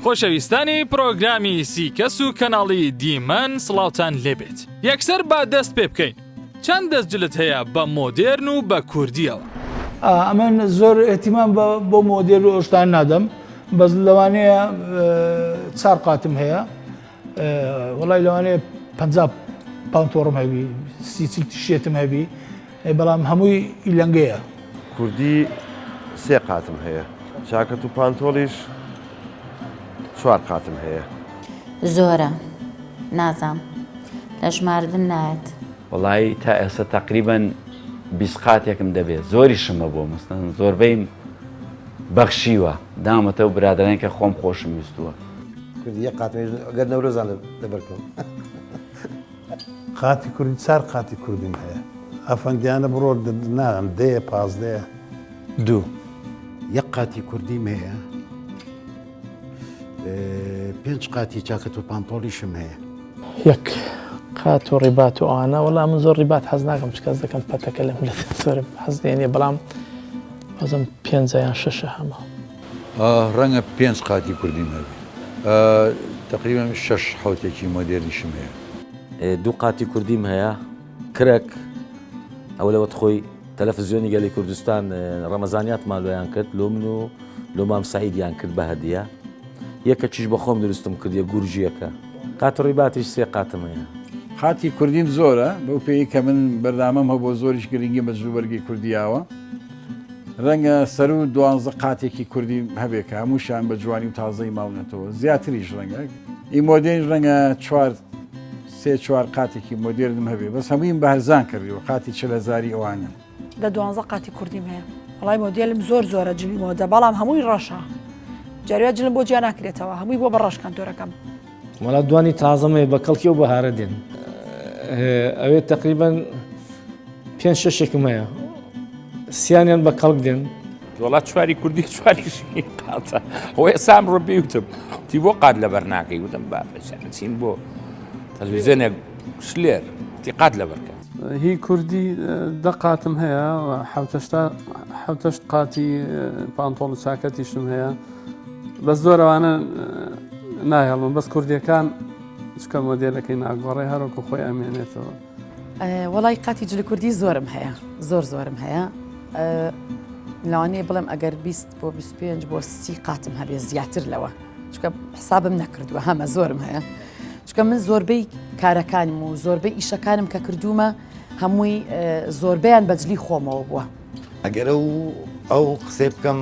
خۆشەویستانی پرۆگرامی سیکەس و کەناڵی دیمەن سڵاوتان لێبێت یەکسەر با دەست پێ بکەین چەند دەست جلت هەیە بە مۆدێرن و بە کوردیەوە؟ ئەمن زۆر ئیهتیمام بە بۆ مۆدێل و ئەوشتان نادەم بەس لەوانەیە چار قاتم هەیە وڵی لەوانەیە پ پانتۆڕم هەبی سیچل تشێتم هەبی بەڵام هەمووی ئیلەنگەیە. کوردی سێ قاتم هەیە چاکەت و پانتۆڵیش چوار قاتم هەیە. زۆرە نازام لە ژماردن نایەت. وەڵایی تا ئێستا تەقریبەن 20 قاتێکم دەبێت زۆریشم هەبووە مەسەلەن زۆربەیم بەخشیوە دامەتەوە برادەران کە خۆم خۆشم ویستووە. کوردی یەک قاتم گەر نەورۆزان لەبەر کەم. قاتی کوردی چار قاتی کوردیم هەیە ئەفەندیانە بڕۆ ناوم دەیە پازدەیە. دوو. یەک قاتی کوردیم هەیە پێنج قاتی چاکەت و پانتۆڵیشم هەیە. یەک قات و ڕیبات و ئەوانە وەڵا من زۆر ڕیبات حەز ناکەم چ کەس دەکەم پەتەکە لەم لە زۆرم حەز لێ نییە بەڵام بەزم پێنجە یان شەشە هەمە. ڕەنگە پێنج قاتی کوردیم هەبێ. تەقریبەن شەش حەوتێکی مۆدێرنیشم هەیە. دوو قاتی کوردیم هەیە کرەک ئەوە لەوەت خۆی تەلەفزیۆنی گەلی کوردستان ڕەمەزانیاتمان لۆیان کرد لۆ من و لۆ مام سعیدیان کرد بە هەدیە یەکەکیش بە خۆم دروستم کردیە گورجیەکە قات ڕیباتیش سێ قاتم هەیە. قاتی کوردیم زۆرە بەو پێیەی کە من بەرنامەم هەبووە زۆریش گرنگیم بە جلوبەرگی کوردی یاوە ڕەنگە سەروو دوانزە قاتێکی کوردی هەبێ کە هەمووشیان بە جوانی و تازەی ماونەتەوە زیاتریش ڕەنگە ئی مۆدێنیش ڕەنگە چوار سێ چوار قاتێکی مۆدێرنم هەبێ بەس هەموویم بە هەرزان کردیوە قاتی 40 هەزاری ئەوانن. دە دوانزە قاتی کوردیم هەیە وەڵای مۆدێلم زۆر زۆرە جلی مۆدە بەڵام هەمووی ڕەشە جاروە جلم بۆ جیا ناکرێتەوە هەمووی بۆ بە ڕەش کانتۆرەکەم. وەڵا دوانی تازەم هەیە بە کەڵکی ئەو بەهارە دێن ئەوێ تقریبا پێنج شەشێکم هەیە سیانیان بە کەڵک دێن. وەڵا چواری کوردی چواریشی قاتە ئەوە ئێستا ئەمڕۆ پێی وتم تی بۆ قات لەبەر ناکەی وتم با بچین بۆ تەلەڤیزیۆنێک شلێر تی قات لەبەر کە. هی کوردی دە قاتم هەیە حوتەشتا حوتەشت قاتی پانتۆڵ و چاکەتیشم هەیە بەس زۆر ئەوانە ناهێڵم بەس کوردیەکان چکە مۆدێلەکەی ناگۆڕێ هەرۆکو خۆی ئەمێنێتەوە. وەڵای قاتی جلی کوردی زۆرم هەیە زۆر زۆرم هەیە لەوانەیە بڵێم ئەگەر 20 بۆ 25 بۆ سی قاتم هەبێ زیاتر لەوە چکە حسابم نەکردووە هەمە زۆرم هەیە چکە من زۆربەی کارەکانم و زۆربەی ئیشەکانم کە کردومە هەمووی زۆربەیان بەجلی خۆمەوە بووە. ئەگەر ئەو ئەو قسەی بکەم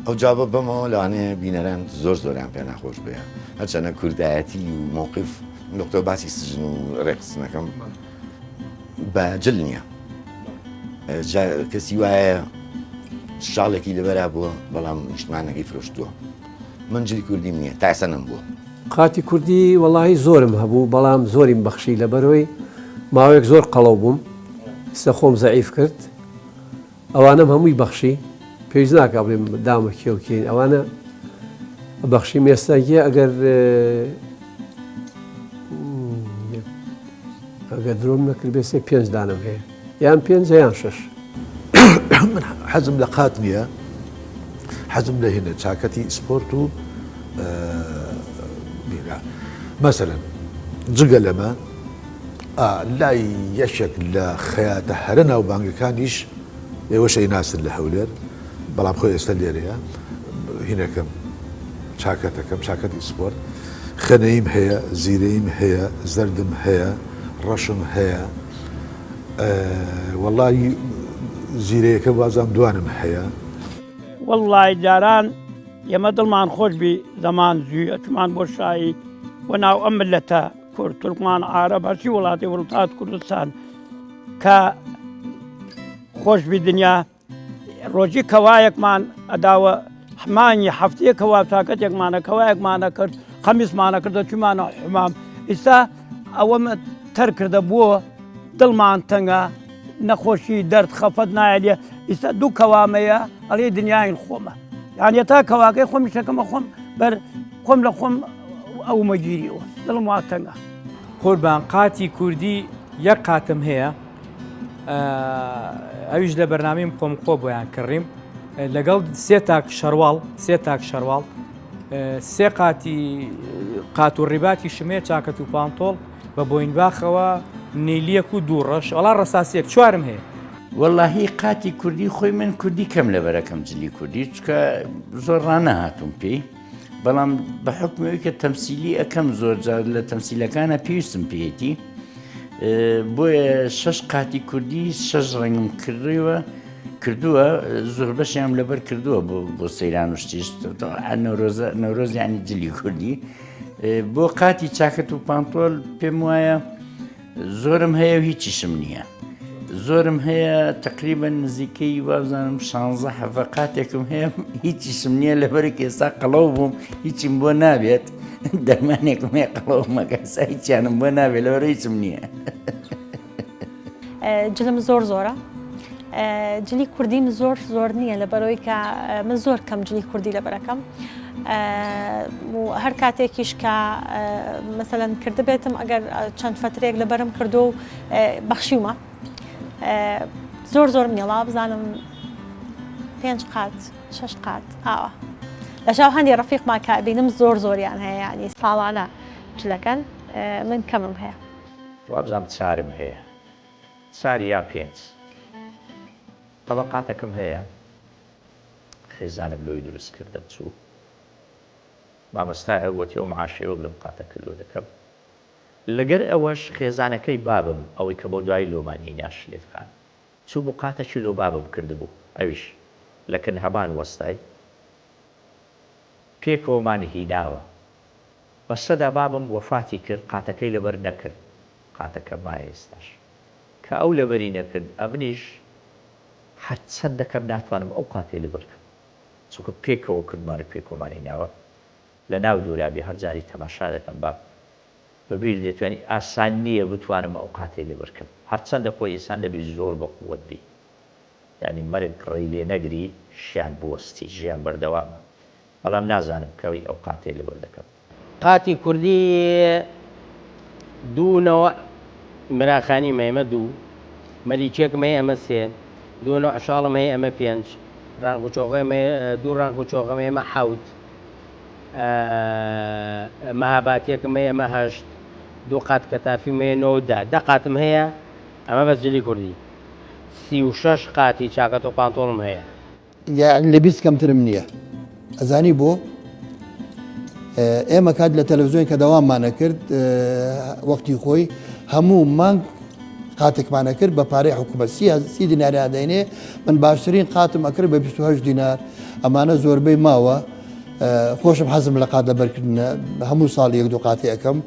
ئەو جوابە بەمەوە لەوانەیە بینەران زۆر زۆریان پێ ناخۆش بێ هەرچەنە کوردایەتی و مۆقف نقطە باسی سجن و ڕێکخستنەکەم بە جل نییە کەسی وایە شاڵێکی لەبەرا بووە بەڵام نیشتمانەکەی فرۆشتووە من جلی کوردیم نییە تا ئێستا نەمبووە. قاتی کوردی وەڵاهی زۆرم هەبوو بەڵام زۆریم بەخشی لەبەرئەوەی ماوەیەک زۆر قەڵەو بووم ئیستا خۆم زەعیف کرد ئەوانەم هەمووی بەخشی پێویست ناکا بڵێم دامە کێ و کێین ئەوانە بەخشیم ئێستا گیە ئەگەر ئەگەر درۆم نەکردبێ سێ پێنج دانەم هەیە یان پێنج یان شەش. من حەزم لە قات نییە حەزم لە هێنە چاکەتی سپۆرت و مەسەلەن جگە لەمە لای یەکێک لە خەیاتە هەرە ناوبانگەکانیش ئێوەش ئەیناسن لە هەولێر بەڵام خۆی ئێستا لێرەیە هینەکەم چاکەتەکەم چاکەتی سپۆرت خەنەیم هەیە زیرەیم هەیە زەردم هەیە ڕەشم هەیە وەڵی زیرەیەکە وازام دوانم هەیە. وەڵڵای جاران ئێمە دڵمان خۆش بی زەمان زوی ئەچمان بۆ شایی بۆ ناو ئەم ملەتە کورد تورکمان عارەب هەرچی وڵاتی وڵات کوردستان کە خۆش بی دنیا ڕۆژی کەوایەکمان ئەداوە مانگی هەفتەیە کەوا چاکەتێکمانە کەوایەکمانە کرد قەمیسمانە کردە چوومانە حمام ئیستا ئەوەم تەر کردە بۆ دڵمان تەنگە نەخۆشی دەرد خەفەت نایەلێ ئیستا دوو کەوامەیە ئەڵێ دنیاین خۆمە یانە تا کەواکەی خۆمی شەکەمە خۆم بەر خۆم لە خۆم ئەومە گیریەوە دڵم وا تەنگە. قوربان قاتی کوردی یەک قاتم هەیە ئەویش لە بەرنامەی مقۆمقۆ بۆیان کڕیم لەگەڵ سێ تاک شەرواڵ سێ تاک شەرواڵ. سێ قاتی قات و ڕیباتی شمێ چاکەت و پانتۆڵ بە بۆینباخەوە نیلیەک و دوو ڕەش وەڵا ڕەساسیەک چوارم هەیە. وەڵاهی قاتی کوردی خۆی من کوردی کەم لەبەرەکەم جلی کوردی چکە زۆر ڕانەهاتوم پێی بەڵام بە حکمەوەی کە تەمسیلی ئەەکەم زۆر جار لە تەمسیلەکانە پێویستم پێیەتی بۆیە شەش قاتی کوردی شەش ڕەنگم کردووە کردووە زۆربەشیان لەبەر کردووە بۆ سەیران و شتیش نەورۆزە نەورۆز یعنی جلی کوردی بۆ قاتی چاکەت و پانتۆل پێم وایە زۆرم هەیە و هیچیشم نییە زۆرم هەیە تقریبا نزیکەی وابزانم شانزە حەفە قاتێکم هەیە هیچیشم نییە لەبەرێک ئێستا قەڵەو بووم هیچیم بۆ نابێت دەرمانێکم هەیە قەڵەو مەکە هیچیانم بۆ نابێت لەبەر هیچم نییە. جلم زۆر زۆرە جلی کوردیم زۆر زۆر نییە لەبەرەوەی کە من زۆر کەم جلی کوردی لەبەرەکەم هەر کاتێکیش کە مەسەلەن کردبێتم ئەگەر چەند فترێک لەبەرم کردو و بەخشیومە زۆر زۆرم نیڵا بزانم پێنج قات شش قات ئاوە لە شاو هەندی ڕەفیقما کە بینم زۆر زۆریان هەیە ینی ساڵانە جلەکەن من کەمم هەیە. وابزانم چارم هەیە چار یا پێنج تەبەقاتەکم هەیە خێزانم لۆی دروست کردم چوو مامۆستایە وتی ئەو معاشەی وەک لەم قاتە کردووە دەکەم لەگەر ئەوەش خێزانەکەی بابم ئەوەی کە بۆ دوایی لۆمان هینا شلێت خان چوو بوو قاتەکی لۆ بابم کردبوو ئەویش لە کن هەمان وەستای پێکەوەمان هیناوە بەسەدا بابم وەفاتی کرد قاتەکەی لەبەر نەکرد قاتەکە مایە ئێستاش کە ئەو لەبەری نەکرد ئەمنیش هەرچەند دەکەم ناتوانم ئەو قاتەی لەبەر کەم چونکە پێکەوە کردمان و پێکەوەمان هیناوە لەناو دولابی هەر جاری تەماشا دەکەم باب بەبیر دێت یانی ئاسان نییە بتوانم ئەو قاتەی لەبەر کەم هەرچەندە خۆی ئینسان دەبی زۆر بەقوەت بی یانی مەرگ ڕێی لێ نەگری ژیان بوەستی ژیان بەردەوامە بەڵام نازانم کەی ئەو قاتەی لەبەر دەکەم. قاتی کوردی دوو نەوع مراخانیم هەیە ئەمە دوو، مەلیکێکم هەیە ئەمە سێ، دوو نەوع شاڵم هەیە ئەمە پێنج، ڕانک و چۆغەم هەیە دوو ڕانک و چۆغەم هەیە ئەمە حەوت، مەهاباتێکم هەیە ئەمە هەشت، دوو قات کەتافیم هەیە نۆ و دە، دە قاتم هەیە ئەمە بەس جلی کوردی، 36 قاتی چاکەت و پانتۆڵم هەیە. یاعنی لە 20 کەمترم نییە ئەزانی بۆ ئێمە کات لە تەلەڤزیۆن کە دەواممانە کرد وەختی خۆی هەموو مانگ قاتێکمانە کرد بە پارەی حکوومەت سی دیناریان دەینێ من باشترین قاتم ئەکرد بە 28 دینار ئەمانە زۆربەی ماوە خۆشم حەزم لە قات لەبەرکردنە هەموو ساڵ یەک دوو قاتی ئەەکەم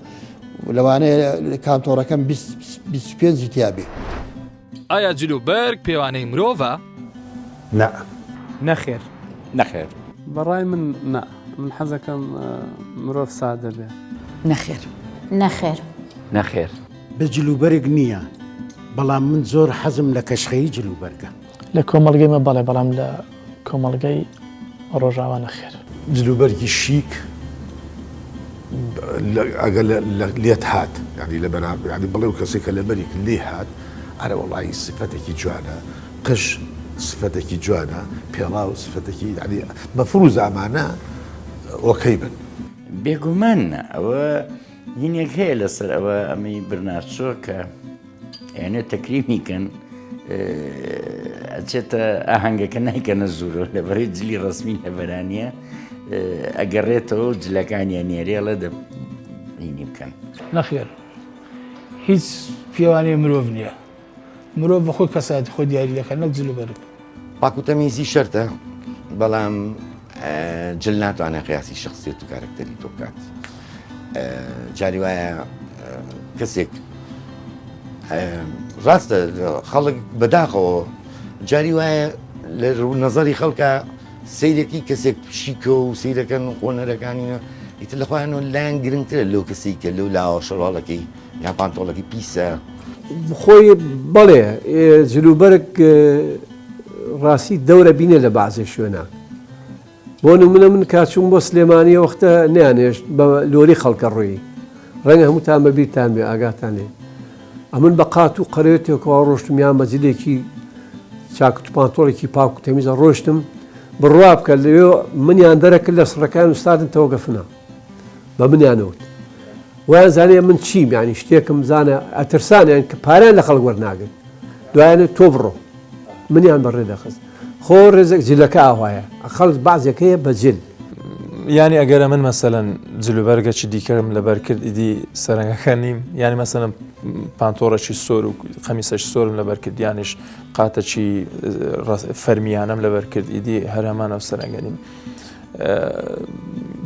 لەوانەیە کانتۆڕەکەم 25 تیابێ. ئایا جل و بەرگ پێوانەی مرۆڤە؟ نا. نەخێر. نەخێر. بە ڕای من نا. من حەزەکەم مرۆڤ سادە بێ. نەخێر. نەخێر. نەخێر. بە جل و بەرگ نییە، بەڵام من زۆر حەزم لە کەشخەیی جل و بەرگە. لە کۆمەڵگەی مە بەڵێ، بەڵام لە کۆمەڵگەی ڕۆژاوا نەخێر. جلوبەرگی شیک ئەگەر لێت هات یانی لە بەرا یانی بڵێ و کەسێک کە لەبەری کرد لێی هات ئەرە وەڵایی سفەتێکی جوانە قژ سفەتێکی جوانە پێڵاو سفەتێکی یانی مەفروزە ئەمانە ئۆکەی بن. بێگومان ئەوە هینێک هەیە لەسەر ئەوە ئەمەی برنارد شۆ کە ئەیانێ تەکریمی کەن ئەچێتە ئاهەنگەکە نایکەنە ژوورەوە لەبەرەی جلی ڕەسمی لەبەرانە ئەگەڕێتەوە و جلەکانیان نێرێڵە دە هینی بکەن. نەخێر هیچ پێوانەی مرۆڤ نییە مرۆڤ بە خۆی کەسایەتی خۆی دیاری دەکات نەک جل و بەرگ. پاک و تەمیزی شەرتە بەڵام جل ناتوانێت قیاسی شخصیت و کارکتەری تۆ بکات جاری وایە کەسێک ڕاستە خەڵک بەداخەوە جاری وایە لە نظری خەڵکە سیرێکی کەسێک شیکە و سیرەکەن و قۆنەرەکانی ئیتر لە خۆیان و لایەن گرنگترە لەو کەسی کە لەو لاوە شەڕواڵەکەی یا پانتۆڵەکەی پیسە. خۆی بەڵێ جلوبەرگ ڕاستی دەورە بینێ لە بەعزێ شوێنە بۆ نمونە من کاچوم بۆ سلێمانی وەختە نیانێشت بە لۆری خەڵکە ڕۆیی ڕەنگە هەمووتان بە بیرتان بێ ئاگاتان لێ ئەمن بە قات و قەرێتێکەوە ڕۆشتم یان بە جلێکی چاکت و پانتۆڵێکی پاک و تەمیزە ڕۆشتم. بڕوا بکە لەوێ منیان دەرەکرد لە سڕەکان ئوستادم تەوەگەفنا بە منیان وت وایان زانیە من چیم یانی شتێکم زانە ئەترسان یان کە پارەیان لە خەڵک وەرناگرت دوایانە تۆ بڕۆ منیان بەڕێ دەخست خۆ ڕێزێک جلەکە ئاوایە خەڵک بەعزێک هەیە بە جل. یانی ئەگەر ئەمن مەسەلەن جلوبەرگەکی دیکەم لەبەر کرد ئیدی سەرنگەکە نیم یانی مەسەلەن پانتۆڕێکی سۆر و قەمیسەکی سۆرم لەبەر کرد یانیش قاتەکی فەرمیانەم لەبەر کرد ئیدی هەر هەمان ئەو سەرنگە نیم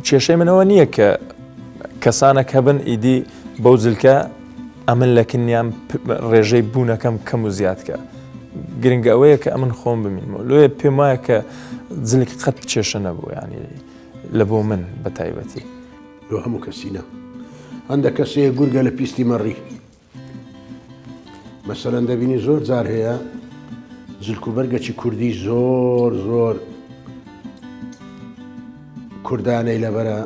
کێشەی منەوە نییە کە کەسانێک هەبن ئیدی بەو جلکە ئەمن لە کنیان ڕێژەی بوونەکەم کەم و زیادکە گرنگە ئەوەیە کە ئەمن خۆم بمینمەوە لۆیە پێم وایە کە جلک قەت کێشە نەبوو ینی لە بۆ من بە تایبەتی. لۆ هەموو کەسی نا. هەندە کەس هەیە گورگە لە پیستی مەڕی. مەسەلەن دەبینی زۆر جار هەیە جلک و بەرگەکی کوردی زۆر زۆر کوردانەی لەبەرە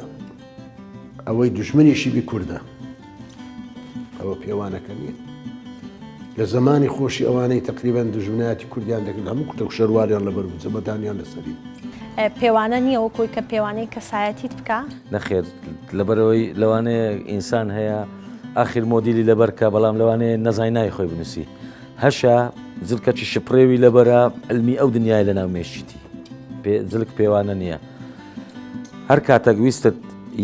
ئەوەی دژمنیشی بی کوردە ئەوە پێوانەکە نییە لە زمانی خۆشی ئەوانەی تقریبان دژمنایەتی کوردیان دەکرد هەموو کوتە و شەرواریان لەبەر بوو جەمەدانیان لەسەری پێوانە نییە وەکۆی کە پێوانەی کەسایەتیت بکە نەخێر لەبەرەوەی لەوانەیە ئینسان هەیە ئاخیر مۆدیلی لەبەر کە بەڵام لەوانەیە نەزای ناوی خۆی بنووسی هەشە جلکەکی شپڕێوی لەبەرە علمی ئەو دنیای لەناو مێشکیتی پێ جلک پێوانە نییە هەر کاتێک ویستت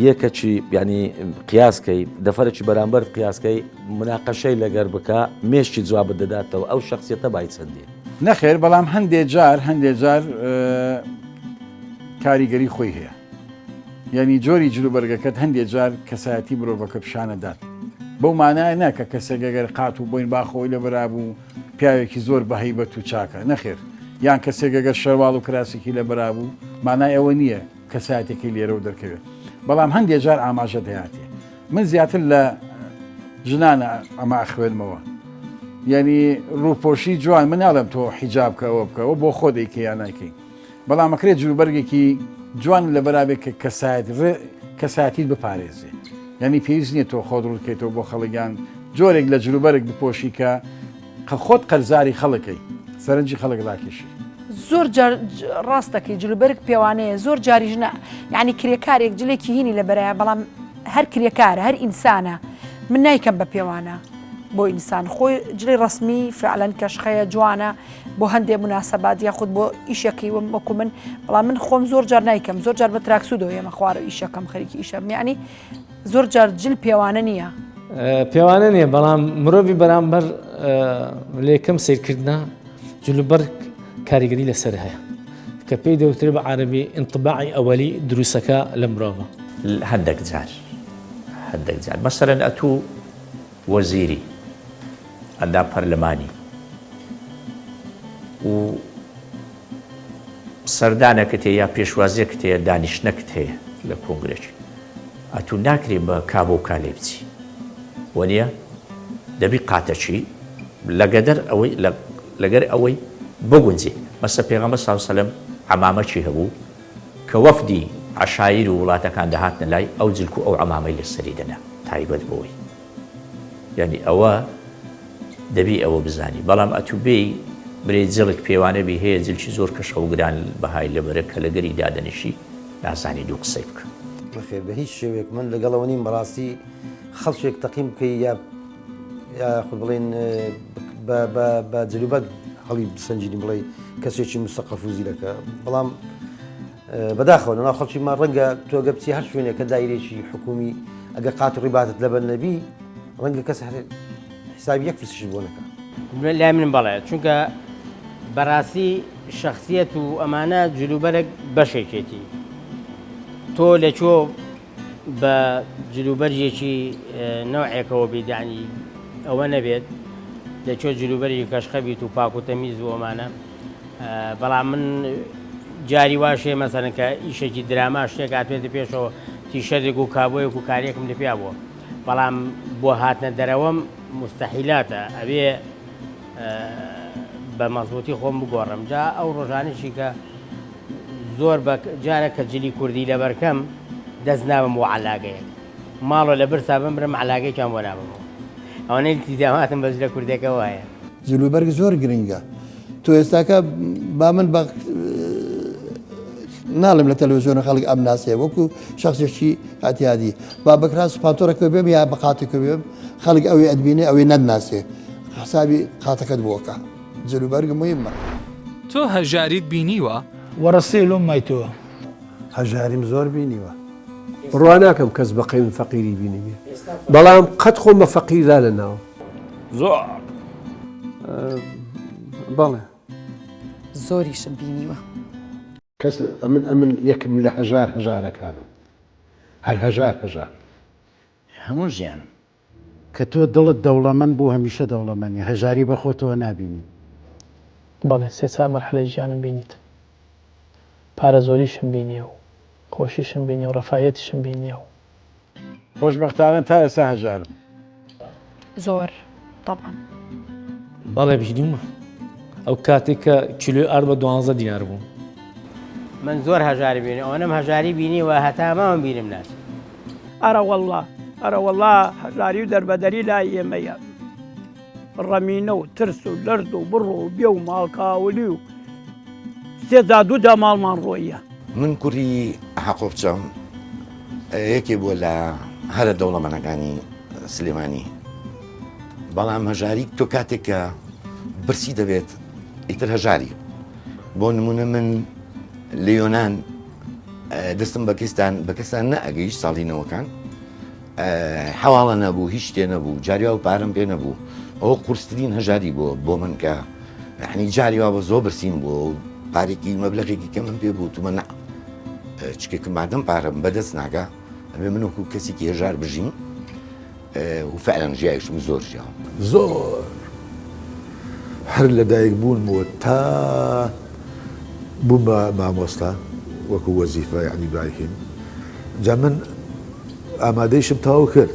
یەکەکی ینی قیاسکەی دەفرێکی بەرامبەر قیاسکەی مناقەشەی لەگەر بکە مێشکی جوابت دەداتەوە ئەو شخصیەتە بای چەندێ نەخێر بەڵام هەندێ جار هەندێ جار کاریگەری خۆی هەیە یانی جۆری جلوبەرگەکەت هەندێ جار کەسایەتی مرۆڤەکە پیشانەدات بەو مانایە نا کە کەسێک ئەگەر قات و بۆین باخۆی لەبەرابوو پیاوێکی زۆر بەهەیبەت و چاکە نەخێر یان کەسێک ئەگەر شەرواڵ و کراسێکی لەبەرابوو مانای ئەوە نییە کەسایەتەکەی لێرەوە دەرکەوێت بەڵام هەندێ جار ئاماژە دەیاتێ من زیاتر لە ژنانە ئەمە ئەخوێنمەوە یعنی ڕووپۆشی جوان من ناڵێم تۆ حیجاب کە ئەوە بکەوە بۆ خۆ دەیکەی یا نایکەی بەڵام ئەکرێت جلوبەرگێکی جوان لەبەرابێت کە کەسایەت کەسایەتیت بپارێزێ یعنی پێویست نییە تۆ خۆت ڕووتکەیتەوە بۆ خەڵک یان جۆرێک لە جلوبەرگ بپۆشی کە خۆت قەرزاری خەڵکەی سەرنجی خەڵک ڕاکێشی. زۆر جار ڕاست دەکەی جلوبەرگ پێوانەیە زۆر جاریش نا یعنی کرێکارێک جلێکی هینی لەبەرایە بەڵام هەر کرێکارە هەر ئینسانە من نایکەم بە پێوانە بۆ ئینسان خۆی جلی ڕسمی فعلەن کەشخەیە جوانە بۆ هەندێ موناسەبات یاخود بۆ ئیشەکەی وەم وەکو من بەڵام من خۆم زۆر جار نایکەم زۆر جار بە تراکسودەوە یەمە خوارەوە ئیشەکەم خەریکی ئیشەم یعنی زۆر جار جل پێوانە نییە. پێوانە نییە بەڵام مرۆڤی بەرامبەر لە یەکەم سیرکردە جلوبەرگ کاریگەری لەسەر هەیە کە پێی دەوترێت بە عەرەبی انطباعی ئەوەلی دروستەکە لە مرۆڤە. هەندەک جار هەندەک جار مەسەلەن ئەتوو وەزیری، ئەندام پەرلەمانی و سەردانەکت هەیە یا پێشوازیەکت هەیە دانیشتنەکت هەیە لە کۆنگرەکی ئەتوو ناکرێ بە کابۆ و کالێ بچی وەنیە دەبی قاتەکی لەگەدەر ئەوەی لەگەر ئەوەی بگونجێ مەسە پێغەمبەر صلی اللە علیە وسلم عەمامەکی هەبوو کە وەفدی عەشایر و وڵاتەکان دەهاتنە لای ئەو جلک و ئەو عەمامەی لەسەری دەنا تایبەت بۆی یانی ئەوە دەبی ئەوە بزانی بەڵام ئەتوو بێی برێ جلک پێوانە بی هەیە جلکی زۆر کەشخە و گران بەهای لەبەرە کە لەگەری دادەنیشی نازانی دوو قسەی بکە. نەخێر بە هیچ شێوەیەک من لەگەڵەوە نیم بەڕاستی خەڵکێک تەقیم بکەی یا یاخود بڵێن بە جلوبەرگ هەڵی بسەنجینی بڵێ کەسێکی مسەقەف و زیرەکە بەڵام بەداخەوە لەناو خەڵکی ما ڕەنگە تۆ گە بچی هەر شوێنێکە دایرێکی حکومی ئەگە قات و ڕیباتت لەبەر نەبی ڕەنگە کەس حسابی یەک فلسیش بۆ نەکا. لای من بەڵێ چونکە بەڕاستی شخصیت و ئەمانە جلوبەرگ بەشێکێتی تۆ لەکۆ بە جلوبەرگێکی نەوعێکەوە بیت یانی ئەوە نەبێت لە کوێ جلوبەرگی کەشخە بیت و پاک و تەمیز و ئەمانە بەڵام من جاری واش هەیە مەسەلەن کە ئیشێکی دراما شتێک هاتوێتە پێشەوە تیشەرێک و کابۆیەک و کارێکم لە پیا بووە بەڵام بۆ هاتنە دەرەوەم مستحیلاتە ئەبێ بە مەزبوتی خۆم بگۆڕم جا ئەو ڕۆژانیشی کە زۆر بە جارە کە جلی کوردی لەبەر کەم دەست نابەم بۆ عەلاگەیەک ماڵۆ لە برسا بمرم عەلاگەیەکیان بۆ نابەمەوە ئەوەنەی التزاماتم بە جلە کوردیەکە وایە. جلوبەرگ زۆر گرنگە تۆ ئێستاکە با من بە. ناڵێم لە تەلەڤزیۆنە خەڵک ئەم ناسێ وەکو شخصێکی ئەتیادی با بەکراس و پانتۆرەکە بێم یا بە قاتێکە بێم خەڵک ئەوێ ئەتبینێ ئەوێ نەتناسێ حسابی قاتەکەت بۆکە جلوبەرگ مهمە. تۆ هەژاریت بینیوە؟ وەڕسێ لۆم مایتۆ. هەژاریم زۆر بینیوە. بڕوا ناکەم کەس بە قەی من فەقیری بینیبێ بەڵام قەت خۆم بە فەقیر دانەناوە. زۆر. بەڵێ. زۆریشم بینیوە. کەس ئەمن ئەمن یەکم لە هەژار هەژارەکانم هەر هەژار هەژار. هەموو ژیانم. کە تۆ دڵت دەوڵەمەند بوو هەمیشە دەوڵەمەنی، هەژاری بە خۆتەوە نابینی. بەڵێ سێ چار مەرحەلەی ژیانم بینیت پارە زۆریشم بینیە و خۆشیشم بینیە و ڕەفاهیەتیشم بینیە و. خۆشبەختانە تا ئێستا هەژارم. زۆر تەبعەن. بەڵێ بینیومە ئەو کاتێک کە کیلۆی ئارد بە دوانزە دینار بوو. من زۆر هەژاری بینی ئەوەنەم هەژاری بینیوە هەتا ماوم بیرم ناچێت. ئەرەوەڵڵا ئەرەوەڵڵا هەژاری و دەربەدەری لای ئێمەیە ڕەمینە و ترس و لەرز و بڕ و بێ و ماڵکاولی و سێ جا دوو جا ماڵمان ڕۆیە. من کوڕی حەقۆ بچەم یەکێ بووە لە هەرە دەوڵەمەنەکانی سلێمانی بەڵام هەژاری تۆ کاتێک کە برسی دەبێت ئیتر هەژاری بۆ نمونە من لە یۆناان دەستم بە کەستان بە کەسان نەئەگەیشت ساڵی نەوەکان حواڵە نەبوو هیچ شتێ نەبوو جاری وا پارەم پێ نەبوو ئەوە قورسترین هەژاری بووە بۆ من کە یعنی جاری وا بە زۆر برسیم بووە و پارێکی مەبلەغێکی کەمم پێ بوو تومە نا چکێکم مادەم پارەم بەدەست ناگا ئەبێ من وەکو کەسێکی هەژار بژیم و فعلا ژیایشم زۆر ژیاوم. زۆر هەر لەدایک بوونمەوە تا بووم بە مامۆستا وەکو وەزیفە یەعنی بایهین جا من ئامادەیشم تەواو کرد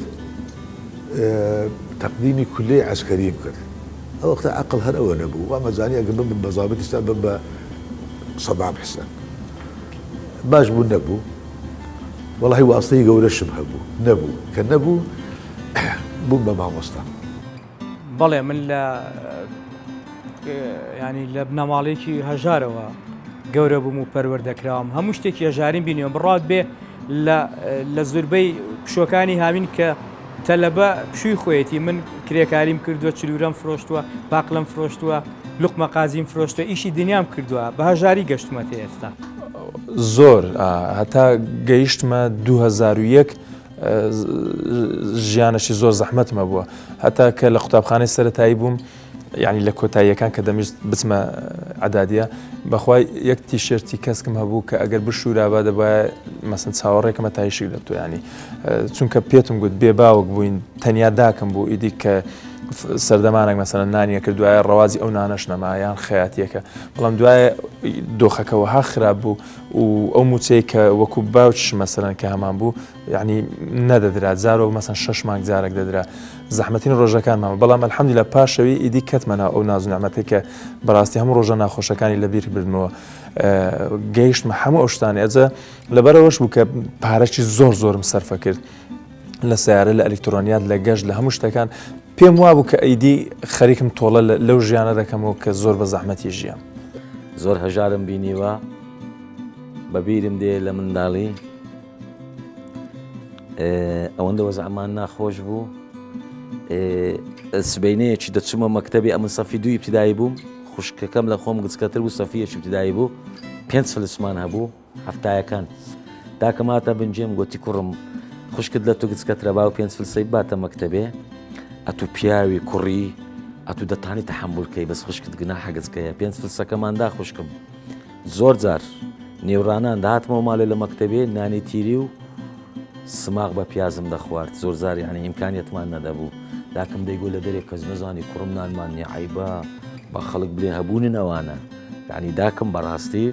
تەقدیمی کولەی عەسکەریم کرد ئەو وەختە عەقڵ هەر ئەوە نەبوو وامەزانی ئەگەر ببم بە زابت ئیستا بم بە سەدام حسێن باش بوو نەبوو وەڵاهی واستەی گەورەشم هەبوو نەبوو کە نەبوو بووم بە مامۆستا. بەڵێ من لە ینی لە بنەماڵێکی هەژارەوە گەورە بووم و پەروەردە کراوم هەموو شتێکی هەژاریم بینیوە بڕات بێ لە زۆربەی پشوەکانی هاوین کە تەلەبە پشووی خۆیەتی من کرێکاریم کردووە چلورەم فرۆشتووە پاقلەم فرۆشتووە لوقمە قازیم فرۆشتووە ئیشی دنیام کردووە بە هەژاری گەشتمەتە ئێستا. زۆر هەتا گەیشتمە 2001 ژیانەکی زۆر زەحمەتم هەبووە هەتا کە لە قوتابخانەی سەتایی بووم یعنی لە کۆتاییەکان کە دەمویست بچمە عدادیە بەخوای یەک تیشێرتی کەسکم هەبوو کە ئەگەر بشورابا دەبایە مەسن چاوەڕێکەمە تایشک دەتۆ ینی چونکە پێتم گوت بێ باوک بووین تەنیا داکەم بوو ئیدی کە سەردەمانێک مەسەلەن نانیە کرد دوایە ڕەوازی ئەو نانەش نەما یان خەیاتیەکە بەڵام دوایە دۆخەکە وەها خراپ بوو و ئەو موچەی کە وەکو باوکیش مەسەلەن کە هەمان بوو یعنی نەدەدرا جارۆک مەسەن شەش مانگ جارێک دەدرا زەحمەتین ڕۆژەکانمان بەڵام الحمدلله پاشەوی ئیدی کەتمە ناو ئەو ناز و نیعمەتەی کە بەڕاستی هەموو ڕۆژە ناخۆشەکانی لەبیر بردمەوە گەیشتمە هەموو ئەو شتانەی ئەجە لەبەرەوەش بوو کە پارەکی زۆر زۆرم سەرفە کرد لە سیارە لە ئەلکترۆنیات لە گەشت لە هەموو شتەکان پێم وابوو کە ئیدی خەریکم تۆڵە لەو ژیانە دەکەمەوە کە زۆر بە زەحمەتی ژیام. زۆر هەژارم بینیوە بە بیرم دێ لە منداڵی ئەوەندە وەزعمان ناخۆش بوو سبینەیەکی دەچمە مەکتتەبی ئەمن سەفی دوو ئیبتیدایی بووم خوشکەکەم لە خۆم گچکەتر بوو سەفیەکی ئیبتیدایی بوو پێنج فلسمان هەبوو حەفتایەکان داکم هاتە بنجێم گۆتی کوڕم خوشکت لە تو گچکەترە باو پێنج فلسەی باتە مەکتەبێ ئەتو پیاوی کوڕی ئەتو دەتانی تەحەمول کەی بەس خوشکت گوناحە گچکەیە پێنج فلسەکەماندا خوشکم زۆر جار نێوڕانان دەهاتمەوە ماڵێ لە مەکتەبێ نانی تیری و سماق بە پیازم دەخوارد زۆر جار یعنی ئیمکانیەتمان نەدەبوو داکم دەیگۆ لە دەرێ کەس نەزانی کوڕم نانمان نیە عەیبە با خەڵک بلێ هەبوونن ئەوانە یعنی داکم بەڕاستی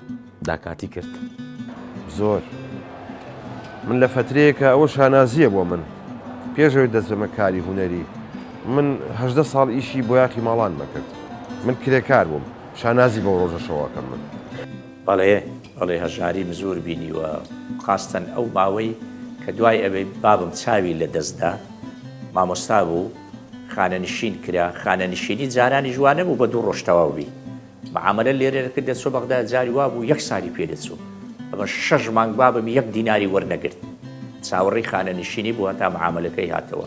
داکاتی کرد. زۆر. من لە فەترەیەکا ئەوە شانازییە بۆ من. پێش ئەوەی دەست بەمە کاری هونەری من 18 ساڵ ئیشی بۆیاخی ماڵانم ئەکرد. من کرێکار بووم. شانازی بەو ڕۆژەشەوە ئەکەم من. بەڵێ بەڵێ هەژاریم زۆر بینیوە خاستەن ئەو ماوەی کە دوای ئەوەی بابم چاوی لە دەست دا مامۆستا بوو خانەنشین کرا خانەنشینی جارانیش وا نەبوو بە دوو ڕۆژ تەواو بی معامەلە لێرە دەکرد دەچوە بەغدا جاری وابوو یەک سالی پێ دەچوو. ئەمە شەش مانگ بابم یەک دیناری وەرنەگرت چاوەڕێی خانەنشینی بوو هەتا معامەلەکەی هاتەوە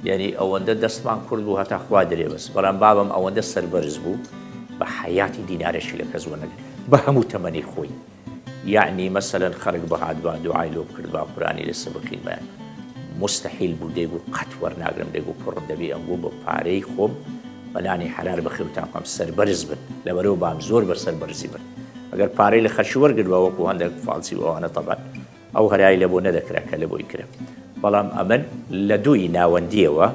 یعنی ئەوەندە دەستمان کورت بوو هەتا خوا درێ بەس بەڵام بابم ئەوەندە سەربەرز بوو بە حەیاتی دینارێکی لە کەس وەرنەگرت بە هەموو تەمەنی خۆی یەعنی مەسەلەن خەڵک بهاتبا دوعای لۆ بکردبا قورئانی لەسەر بخینبایە موستەحیل بوو دەیگوت قەت وەرناگرم دەیگوت کوڕم دەبی ئەنگۆ بە پارەی خۆم بە نانی حەلال بخێوتان بکەم سەربەرز بن لەبەرەوە بام زۆر بە سەربەرزی بن ئەگەر پارەی لە خەرکی وەرگرتبا وەکو هەندێک فاڵچی و ئەوانە تەبعەن ئەو هەرای لە بۆ نەدەکرا کە لە بۆی کرا بەڵام ئەمن لە دووی ناوەندیەوە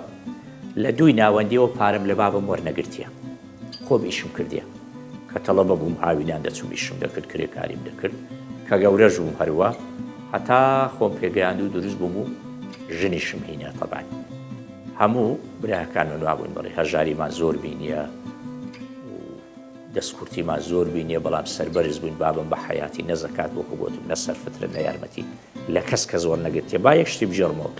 لە دووی ناوەندیەوە پارەم لە بابم وەرنەگرتیە خۆم ئیشم کردیە کە تەڵەبە بووم هاوینان دەچووم ئیشم دەکرد کرێکاریم دەکرد کە گەورەش بووم هەروا هەتا خۆم پێگەیاند و دروست بووم و ژنیشم هینا تەبعەن هەموو براکانمان وابووین بەڵێ هەژاریمان زۆر بینیە و دەستکورتیمان زۆر بینیە بەڵام سەربەرز بووین بابم بە حەیاتی نە زەکات وەکو گۆتم نە سەرفترە نە یارمەتی لە کەس کەس وەرنەگرتیە با یەک شتی بگێڕمەوە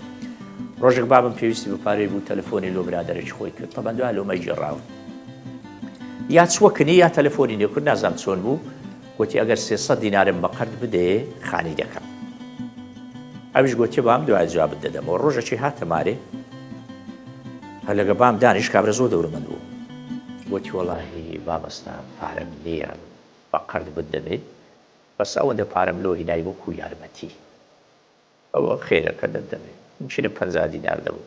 ڕۆژێک بابم پێویستی بە پارەی بوو تەلەفۆنی لۆ برادەرێکی خۆی کرد تەبەن دوای لۆمەی گێڕاوە یا چوە کنی یا تەلەفۆنی لێ کرد نازانم چۆن بوو گوتی ئەگەر 300 دینارم بە قەرد بدەیێ خانی دەکەم ئەویش گوتی بام دوای جوابت دەدەمەوە ڕۆژێکی هاتە مارێ هەر لەگە بام دانیش کابرا زۆر دەورەمەند بوو گوتی وەڵاهی مامەستا پارەم نییە بە قەرد بتدەمێ بەس ئەوەندە پارەم لۆ هینای وەکو یارمەتی. ئەوە خێرەکە دەتدەمێ. ممکنە 50 دینار دەبوو.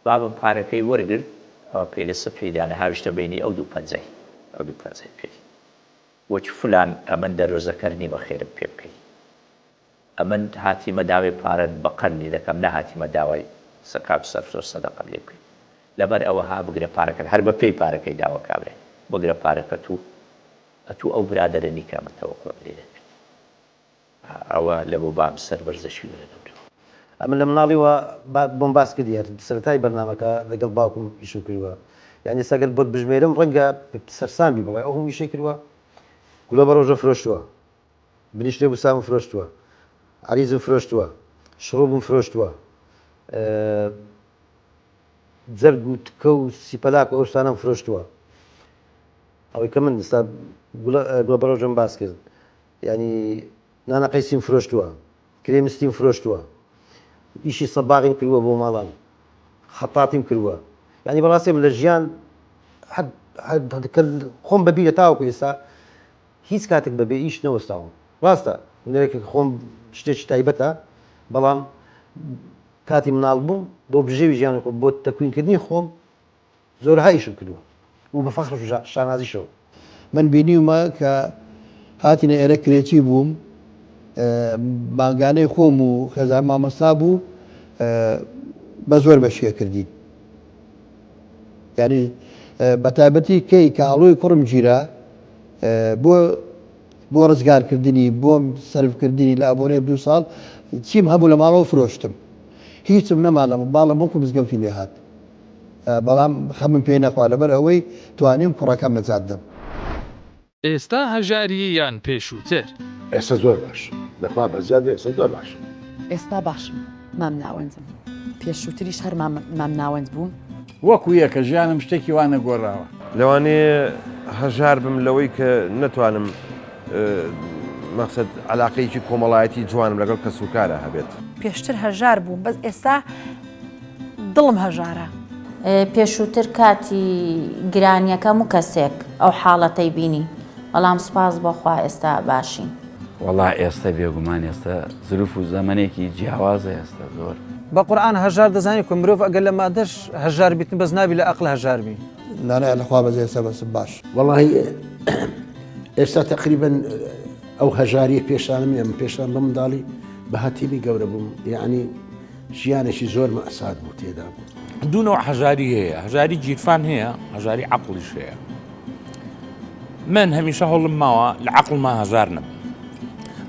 بابم پارەکەی وەرگرت ئەوە پێی لە سفری دانا هاویشتە بەینی ئەو دوو پەنجەی ئەو دوو پەنجەی پێی وتی فلان ئەمن دەرۆزەکەر نیمە خێرم پێ بکەی. ئەمن هاتیمە داوای پارەت بە قەرد لێ دەکەم نەهاتیمە داوای زەکات و سەرفرە و سەدەقەت لێ بکەی. لەبەر ئەوە ها بگرە پارەکەت هەر بە پێی پارەکەی داوە کابرای بگرە پارەکەت و ئەتوو ئەو برادەرە نی کە ئەمن تەوەقوعم لێ دەکرد. ئەوە لە بۆ بام سەربەرزەکی وەرە گەورەوە. ئەمن لە مناڵیوە بۆم باس کردی هەر سەرەتای بەرنامەکە لەگەڵ باوکم ئیشم کردووە یانی ئێستا گەر بۆت بژمێرم ڕەنگە سەرسام بی بڵێ ئەو هەموو ئیشەی کردووە گولە بە ڕۆژە فرۆشتووە بنیشتێ بوسامم فرۆشتووە عەریزم فرۆشتووە شڕوبم فرۆشتووە جەرگ و تکە و سیپەلاک و ئەو شتانەم فرۆشتووە ئەوەی کە من ئێستا گوڵە گوڵە بەڕۆژم باس کرد یانی نانە قەیسیم فرۆشتووە کرێ مستیم فرۆشتووە ئیشی سەباغیم کردووە بۆ ماڵان خەتاتیم کردووە یانی بەڕاستی من لە ژیان خۆم بەبیرە تاوەکو ئێستا هیچ کاتێک بەبێ ئیش نەوەستاوم ڕاستە هونەرێک خۆم شتێکی تایبەتە بەڵام کاتی مناڵ بووم بۆ بژێوی ژیانی خۆم بۆ تەکوینکردنی خۆم زۆرەها ئیشم کردووە و بە فەخر و شانازیشەوە. من بینیومە کە هاتینە ئێرە کرێچی بووم مانگانەی خۆم و خێزان مامۆستا بوو بە زۆر بەشیە کردین یعنی بە تایبەتی کەی کە هەڵۆی کوڕم گیرا بۆ بۆ ڕزگارکردنی بۆم سەرفکردنی لە ئابۆنەی دوو ساڵ چیم هەبوو لە ماڵەوە فرۆشتم هیچم نەما لە ماڵم وەکو مزگەوتی لێ هات بەڵام خەمم پێی نەخوا لەبەر ئەوەی توانیم کوڕەکەم نەجات دەم. ئێستا هەژاری یان پێشووتر؟ ئێستا زۆر باشم لەخوا بەزیاد ئێستا زۆر باشم. ئێستا باشم مام ناوەندم پێشووتریش هەر مام ناوەند بووم. وەکو یەکە ژیانم شتێکی وا نەگۆڕاوە. لەوانەیە هەژار بم لەوەی کە نەتوانم مەقسەد عەلاقەیەکی کۆمەڵایەتی جوانم لەگەڵ کەسوکارا هەبێت. پێشتر هەژار بووم بەس ئێستا دڵم هەژارە. پێشووتر کاتی گرانیەکە هەموو کەسێک ئەو حاڵەتەی بینی بەڵام سوپاس بۆ خوا ئێستا باشین. وەڵا ئێستە بێگومان ئێستە زروف و زەمەنێکی جیاوازە ئێستە زۆر. بە قورعان هەژار دەزانی کە مرۆڤ ئەگەر لە مادەش هەژار بیتن بەس نابی لە ئەقل هەژار بی. نانا لەخوا بەزێ ئێستا بەسم باش. وەڵاهی ئێستا تەقریبەن ئەو هەژاریە پێشانم نیە من پێشان بە منداڵی بە هەتیمی گەورە بووم یعنی ژیانێکی زۆر مەئسات بوو تێدا بوو. دوو نەوع هەژاری هەیە، هەژاری گیرفان هەیە، هەژاری عەقڵیش هەیە. من هەمیشە هەوڵم ماوە لە عەقڵما هەژار نەبم،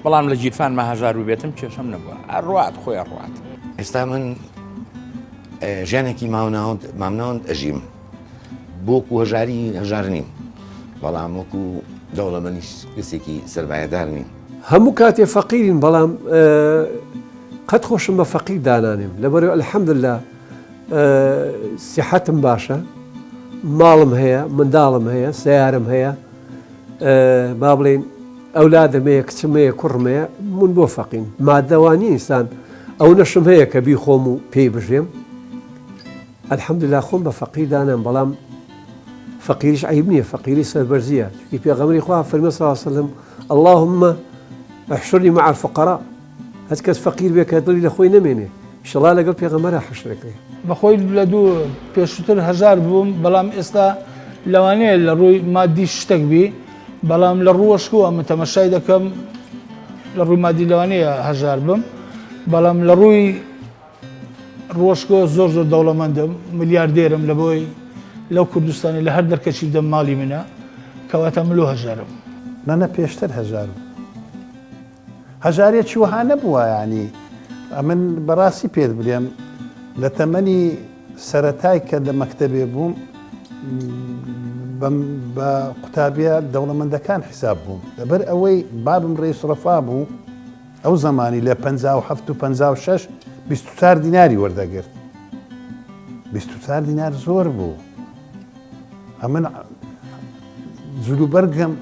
بەڵام لە گیرفانما هەژار ببێتم کێشەم نەبووە، ئەڕوات خۆی ئەڕوات. ئێستا من ژیانێکی ماوناوەند مامناوەند ئەژیم، بۆ وەکو هەژاری هەژار نیم، بەڵام وەکو دەوڵەمەنیش کەسێکی سەرمایەدار نیم. هەموو کاتێ فەقیرین بەڵام قەت خۆشم بە فەقیر دانانێم لەبەرئەوەی الحمدللە سیحەتم باشە ماڵم هەیە منداڵم هەیە سەیارەم هەیە با بڵێین. ئەولادم هەیە کچم هەیە کوڕم هەیە من بۆ فەقیم مادە وا نیە ئینسان ئەونەشم هەیە کە بیخۆم و پێی بژێم الحمدللە خۆم بە فەقیر دانام بەڵام فەقیریش عەیب نیە فەقیری سەربەرزیە چونکی پێغەمبەری خوا فەرمی صلی الله علیه وسلم اللهم احشرني مع الفقراء هەچ کەس فەقیر بێ کە دڵی لە خۆی نەمێنێ ئیشەڵا لەگەڵ پێغەمبەرا حەشرەکرێ. بەخۆی لە دوو پێشووتر هەژار بووم بەڵام ئێستا لەوانەیە لە ڕووی مادی شتێک بی بەڵام لە ڕووەشکەوە من تەمەشای دەکەم لە ڕووی مادی لەوانەیە هەژار بم بەڵام لە ڕووی ڕووەشکەوە زۆر زۆر دەوڵەمەندم ملیاردێرم لە بۆی لەو کوردستانی لە هەر دەرکەچی بدەم ماڵی منە کەواتە ملۆ هەژارم. نا نا پێشتر هەژار بووم. هەژاریەکی وەها نەبووە یانی ئەمن بەڕاستی پێت بلێم لە تەمەنی سەرەتای کە لە مەکتەبێ بووم بە قوتابیە دەوڵەمەندەکان حیساب بووم لەبەر ئەوەی بابم ڕێس ڕەفا بوو ئەو زەمانی لە 57 و 56 24 دیناری وەردەگرت 24 دینار زۆر بوو ئەمن جلوبەرگم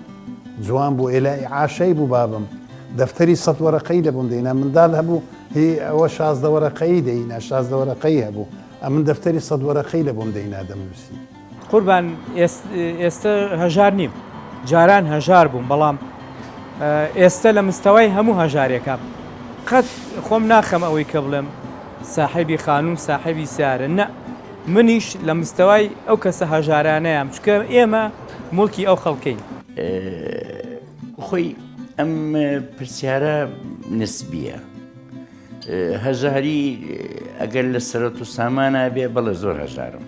جوان بوو ئێلا ئیعاشەی بوو بابم دەفتەری سەد وەرەقەی لە بۆم دەینا مندال هەبوو هی ئەوە 16 وەرەقەی دەینا 16 وەرەقەی هەبوو ئەمن دەفتەری سەد وەرەقەی لە بۆم دەینا دەمنووسی. قوربان ئێستە هەژار نیم جاران هەژار بووم بەڵام ئێستە لە مستەوای هەموو هەژارێکام قەت خۆم ناخەم ئەوەی کە بڵێم ساحێبی خانوو ساحێبی سیارە نە منیش لە مستەوای ئەو کەسە هەژارانەیام چونکە ئێمە موڵکی ئەو خەڵکەین. خۆی ئەم پرسیارە نسبیە. هەژاری ئەگەر لە سەرەت و سامانە بێ بەڵێ زۆر هەژارم.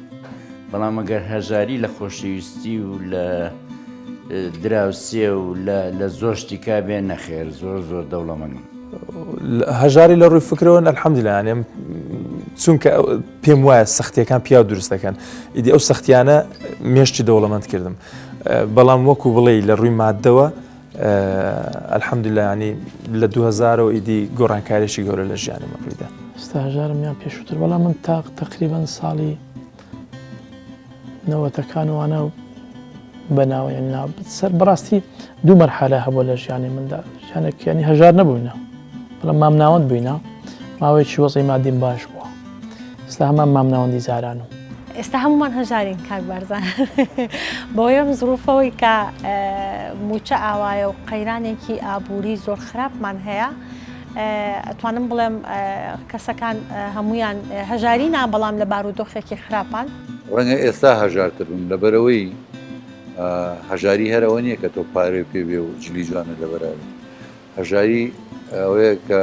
بەڵام ئەگەر هەژاری لە خۆشەویستی و لە دراوسێ و لە زۆر شتیکا بێ نەخێر زۆر زۆر دەوڵەمەنم. هەژاری لە ڕووی فکرەوە الحمدلله یانێ چونکە پێم وایە سەختیەکان پیاو دروست دەکەن ئیدی ئەو سەختیانە مێشتی دەوڵەمەند کردم بەڵام وەکو بڵێ لە ڕووی مادەوە الحمدلله ینی لە 2000 ئیدی گۆڕانکارێکی گەورە لە ژیانی من ڕوویدا. ئێستا هەژارم یان پێشووتر بەڵام من تا تقریبا ساڵی نەوەتەکان وانە بە ناوە یانی نا سەر بەڕاستی دوو مەرحەلە هەبووە لە ژیانی مندا ژیانێک یانی هەژار نەبووینە بەڵام مامناوەند بووینە ماوەیەکی وەزعی مادیم باش بووە ئێستا هەمان مامناوەندی جارانم. ئێستا هەموومان هەژارین کاک بارزان بەهۆی ئەم زروفەوەی کە مووچە ئاوایە و قەیرانێکی ئابووری زۆر خراپمان هەیە ئەتوانم بڵێم کەسەکان هەموویان هەژاری نا بەڵام لە بارودۆخێکی خراپان. ڕەنگە ئێستا هەژارتر بم لەبەرئەوەی هەژاری هەر ئەوە نییە کە تۆ پارەی پێ بێ و جلی جوانت لەبەرا بێ هەژاری ئەوەیە کە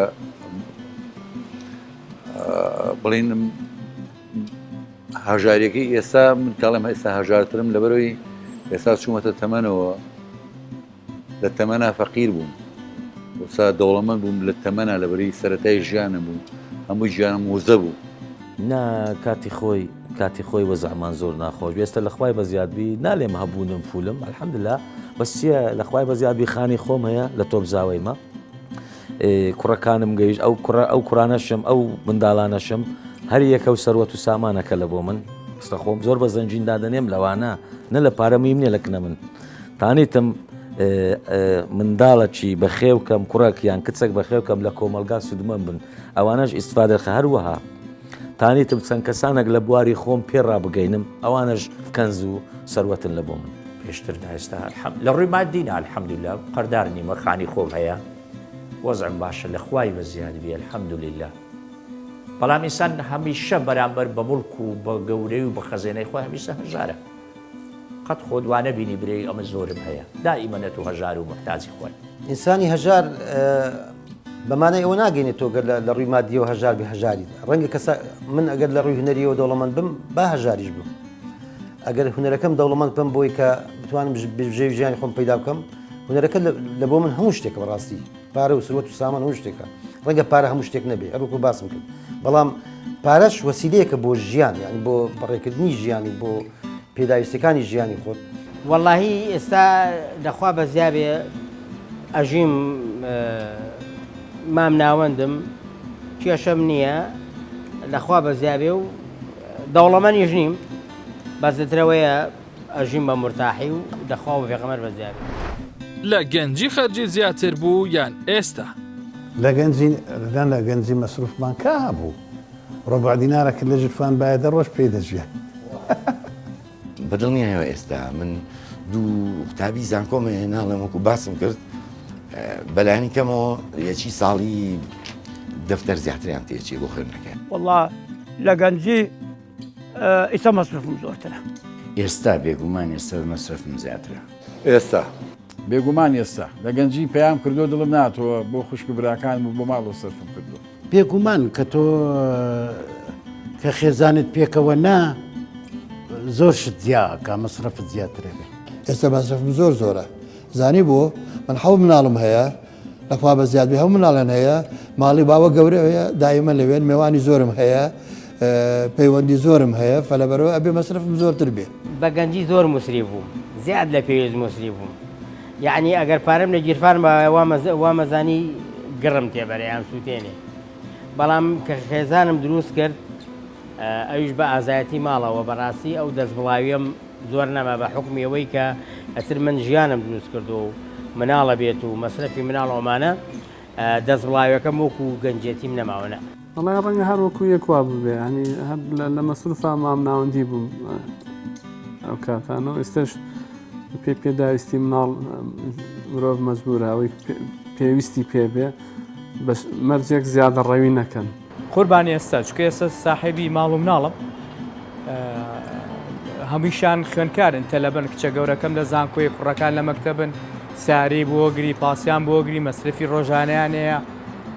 بڵین هەژاریەکەی ئێستا من کاڵم ئێستا هەژارترم لەبەرەوەی ئێستا چوومەتە تەمەنەوە لە تەمەنا فەقیر بووم وسا دەوڵەمەند بووم لە تەمەنا لەبەری سەرەتای ژیانم بوو هەموو ژیانم وزە بوو. نا کاتی خۆی کاتی خۆی وەزعمان زۆر ناخۆش بوو ئێستا لە خوای بەزیاد بی نالێم هەبوونم فولم الحمدللە بەس چییە لە خوای بەزیاد بی خانی خۆم هەیە لە تۆپزاوەیمە کوڕەکانم گەیشت ئەو کوڕە ئەو کوڕانەشم ئەو منداڵانەشم هەر یەکە و سەروەت و سامانەکە لە بۆ من ئێستا خۆم زۆر بە زەنجین دادەنێم لەوانە نە لە پارە میم نییە لە کنە من تانیتم منداڵەکی بەخێو کەم کوڕەک یان کچێک بەخێو کەم لە کۆمەڵگا سوودمەند بن ئەوانەش ئیسفادەخە هەروەها تانیتم چەند کەسانێک لە بواری خۆم پێ ڕابگەینم ئەوانەش کەنز و سەروەتن لە بۆ من. پێشتر نا ئێستا لە ڕووی مادی نا الحمدللە قەردار نیمە خانی خۆم هەیە وەزعم باشە لە خوای بە زیاد بی الحمدللە بەڵام ئینسان هەمیشە بەرامبەر بە موڵک و بە گەورەی و بە خەزێنەی خۆی هەمیشە هەژارە قەت خۆت وا نەبینی برێی ئەمە زۆرم هەیە دائیمەن ئەتوو هەژار و موحتاجی خوای. ئینسانی هەژار بە مانای ئەوە ناگەینێت تۆ گەر لە ڕووی مادیەوە هەژار بی هەژاریت ڕەنگە کەسە من ئەگەر لە ڕووی هونەریەوە دەوڵەمەند بم با هەژاریش بم ئەگەر هونەرەکەم دەوڵەمەند بم بۆی کە بتوانم بژێوی ژیانی خۆم پەیدا بکەم هونەرەکە لە بۆ من هەموو شتێکە بەڕاستی پارە و سروەت و سامان هەموو شتێکە ڕەنگە پارە هەموو شتێک نەبێ هەروەکو باسم کرد بەڵام پارەش وەسیلەیەکە بۆ ژیان یعنی بۆ بەڕێکردنی ژیان و بۆ پێداویستەکانی ژیانی خۆت. وەڵاهی ئێستا لەخوا بەزیابێ ئەژیم مام ناوەندم کێشەم نییە لەخوا بەزیابێ و دەوڵەمەنیش نیم بەزترەوەیە ئەژیم بە مورتاحی و دەخوا و پێغەمبەر بەزیابێ. لە گەنجی خەرجی زیاتر بوو یان ئێستا؟ لە گەنجی نا لە گەنجی مەسروفمان کا هەبوو ڕۆبع دینارەکت لە ژرفان بایە دە ڕۆژ پێی دەژیا. بە دڵنیایەوە ئێستا من دوو قوتابی زانکۆم هەیە ناڵێم وەکو باسم کرد بەلایەنی کەمەوە یەکی ساڵی دەفتەر زیاتریان تێچێ بۆ خوێندنەکە. وەڵا لە گەنجی ئیستا مەسرفم زۆرترە. ئێستا بێگومان ئێستا مەسرەفم زیاترە. ئێستا. بێگومان ئێستا. لە گەنجی پەیام کردووە دڵم ناتەوە بۆ خوشک و براکانم و بۆ ماڵەوە سەرفم کردووە. بێگومان کە تۆ کە خێزانت پێکەوە نا زۆر شت زیا ئەکا مەسرەفت زیاترە بێ. ئێستا مەسرەفم زۆر زۆرە زانی بۆ من حەو مناڵم هەیە لەخوا بە زیاد بێ هەموو مناڵیان هەیە ماڵی باوە گەورە هەیە دایمە لەوێن مێوانی زۆرم هەیە پەیوەندی زۆرم هەیە فەلەبەرەوە ئەبێ مەسرفم زۆرتر بێ. بە گەنجی زۆر موسریف بووم زیاد لە پێویست موسریف بووم یەعنی ئەگەر پارەم لە گیرفان بایە وامەزانی گڕم تێبەرێ یان سووتێنێ بەڵام کە خێزانم دروست کرد ئەویش بە ئازایەتی ماڵەوە بەڕاستی ئەو دەست بڵاویەم زۆر نەما بە حوکمی ئەوەی کە ئەتر من ژیانم دروست کردووە و مناڵە بێت و مەسرەفی مناڵ ئەومانە دەست بڵاویەکەم وەکو گەنجێتیم نەماوە نا. وەڵای ڕەنگە هەر وەکو یەک وا ببێ یانی هەر لە مەسروفا مامناوەندی بووم ئەو کاتانە و ئێستاش پێ پێداویستی مناڵ مرۆڤ مەجبورە ئەوەی پێویستی پێ بێ بەس مەرجێک زیادە ڕەوی نەکەن. قوربان ئێستا چونکە ئێستا ساحێبی ماڵ و مناڵم هەموویشان خوێنکارن تەلەبەن کچە گەورەکەم لە زانکۆی کوڕەکان لە مەکتەبن ساری بۆگری پاسیان بۆگری مەسرفی ڕۆژانیان هەیە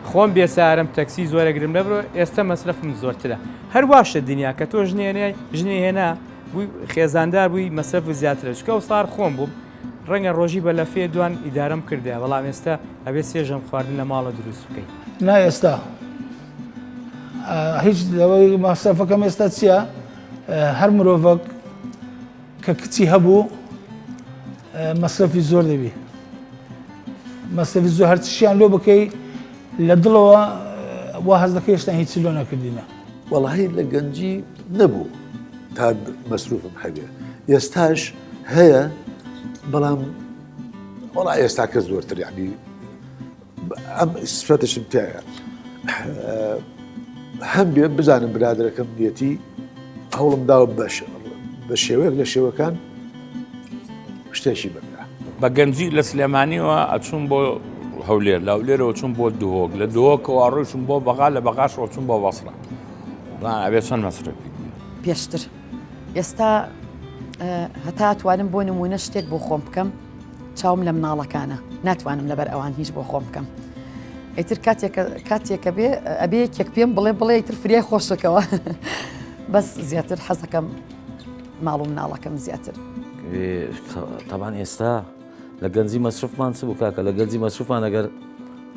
خۆم بێسارم تەکسی زۆرەگرم لەبرۆ ئێستا مەسرفم زۆرترە هەر واشە دنیا کە تۆ ژنێنێ ژنی هێنا بووی خێزاندار بووی مەسرف زیاترە چکە و سار خۆم بووم ڕەنگە ڕۆژی بە لەفێ دوان ئیدارەم کردە بەڵام ئێستا ئەبێ سێژەم خواردن لە ماڵە دروست بکەی. نا ئێستا هیچ لەوەی مەسرەفەکەم ئێستا چییە هەر مرۆڤەک کە کچی هەبوو مەسرەفی زۆر دەبی مەسرەفی زۆر هەرچیان لۆ بکەی لە دڵەوە وا هەست دەکەی هێشتا هیچ لۆ نەکردینە. وەڵاهی لە گەنجی نەبوو تا مەسروفم هەبێ ئێستاش هەیە بەڵام وەڵا ئێستا کە زۆرتر یعنی ئەم سفەتشم تایە هەم بێ بزانم برادەرەکەم نیەتی هەوڵم داوە بەش بە شێوەیەک لە شێوەکان شتێکی بەکرا. بە گەنجی لە سلێمانیەوە ئەچوم بۆ هەولێر لە هەولێرەوە چوم بۆ دهۆک لە دهۆکەوە ڕۆیشتم بۆ بەغا لە بەغاشەوە چوم بۆ بەسرە ئەبێ چەند مەسرەفی پێشتر ئێستا هەتا توانم بۆ نمونە شتێک بۆ خۆم بکەم چاوم لە مناڵەکانە ناتوانم لەبەر ئەوان هیچ بۆ خۆم بکەم ئیتر کاتێکە کاتێکە بێ ئەبێ یەکێک پێم بڵێ بڵێ ئیتر فریای خۆشەکەوە بەس زیاتر حەزەکەم ماڵ و مناڵەکەم زیاتر. تەبان ئێستا لە گەنجی مەسرفمان چ بوو کاکە لە گەنجی مەسرفمان ئەگەر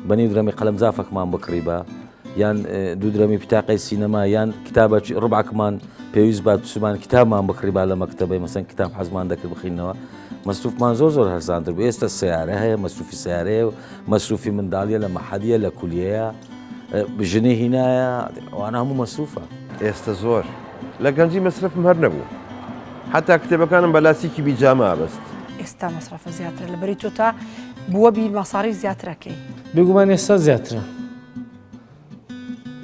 بەنیو درەمی قەلەم جافەکمان بکڕی بە یان دوو درەمی پتاقەی سینەما یان کتابەکی ڕبعکمان پێویست بات بچمان کتابمان بکڕی با لە مەکتەبەی مەسەن کتاب حەزمان دەکرد بخینەوە مەسروفمان زۆر زۆر هەرزانتر بوو ئێستا سیارە هەیە مەسروفی سیارەیە و مەسروفی منداڵیە لە مەحەدیە لە کولیەیە ژنی هینایە ئەوانە هەموو مەسروفە. ئێستە زۆر. لە گەنجی مەسرەفم هەر نەبوو. حەتا کتێبەکانم بە لاسیکی بیجامە ئەبەست. ئێستا مەسرەفە زیاترە لەبەری تۆ تا بووە بی مەساریف زیاترەکەی. بێگومان ئێستا زیاترە.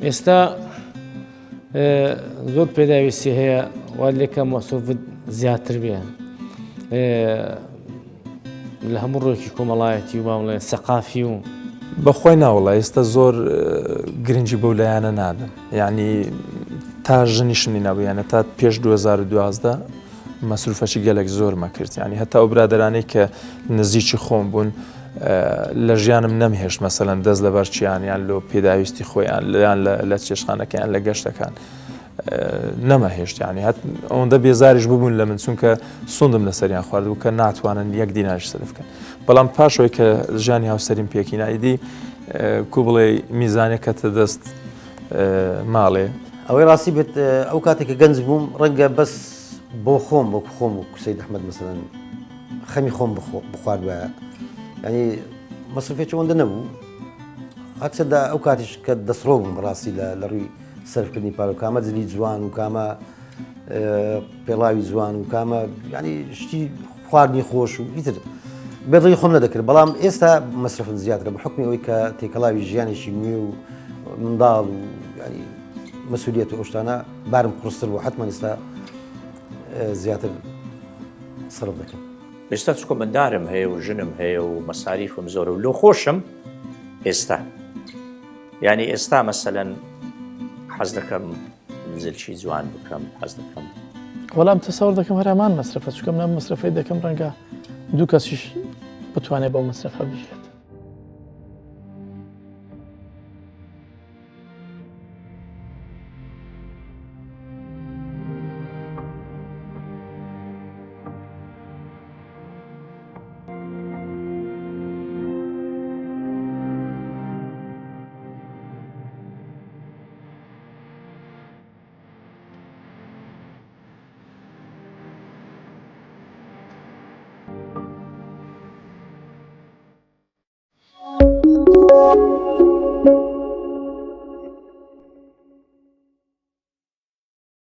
ئێستا زۆر پێداویستی هەیە وا لێکە مەسرەفت زیاتر بێ. لە هەموو ڕوویەکی کۆمەڵایەتی و با بڵێن سەقافی و. بەخوای ناوەڵا ئێستا زۆر گرنگی بەو لایەنە نادەم یعنی تا ژنیشم نینابوو یانە تا پێش 2012 مەسروفەکی گەلک زۆرمە کرد یعنی هەتا ئەو برادرانەی کە نزیکی خۆم بوون لە ژیانم نەمهێشت مەسەلەن دەست لەبەر چیان یان لۆ پێداویستی خۆیان یان لە چێشخانەکەیان لە گەشتەکان نەمەهێشت یعنی هەت ئەوەندە بێزاریش ببوون لە من چونکە سندم لەسەریان خواردبوو کە ناتوانن یەک دیناریش سەرف بکەن بەڵام پاشەوەی کە ژیانی هاوسەریم پێکینا ئیدی کو بڵێ میزانێک کەتە دەست ماڵێ. ئەوەی ڕاستی بێت ئەو کاتێک کە گەنج بووم ڕەنگە بەس بۆ خۆم وەک خۆم و سید ئەحمەد مەسەلەن خەمی خۆم بخواردبایە ینی مەسرفێکی ئەوەندە نەبوو هەرچەندە ئەو کاتیش کە دەسڕۆ بووم بەڕاستی لە ڕووی سەرفکردنی پارە و کامە جلی جوان و کامە پێڵاوی جوان و کامە ینی شتی خواردنی خۆش و ئیتر. بێدڵی خۆم نەدەکرد بەڵام ئێستا مەسرفم زیاترە بە حکمی ئەوەی کە تێکەڵاوی ژیانێکی نوێ و منداڵ و ینی مەسولیت و ئەو شتانە بارم قورستر بوو حتمما ئێستا زیاتر سەرف دەکەم. ئێستا چکۆ مندارم هەیە و ژنم هەیە و مەساریفم زۆرە و لۆ خۆشم ئێستا یعنی ئێستا مەسەلەن حەز دەکەم زلچی جوان بکەم حەز دەکەم. وەڵام تەسەوڕ دەکەم هەر هەمان مەسرەفە چونکە من ئەم مەسرەفەی دەکەم ڕەنگە دوو کەسیش بتوانێت بەو مەسرەفە بژێت.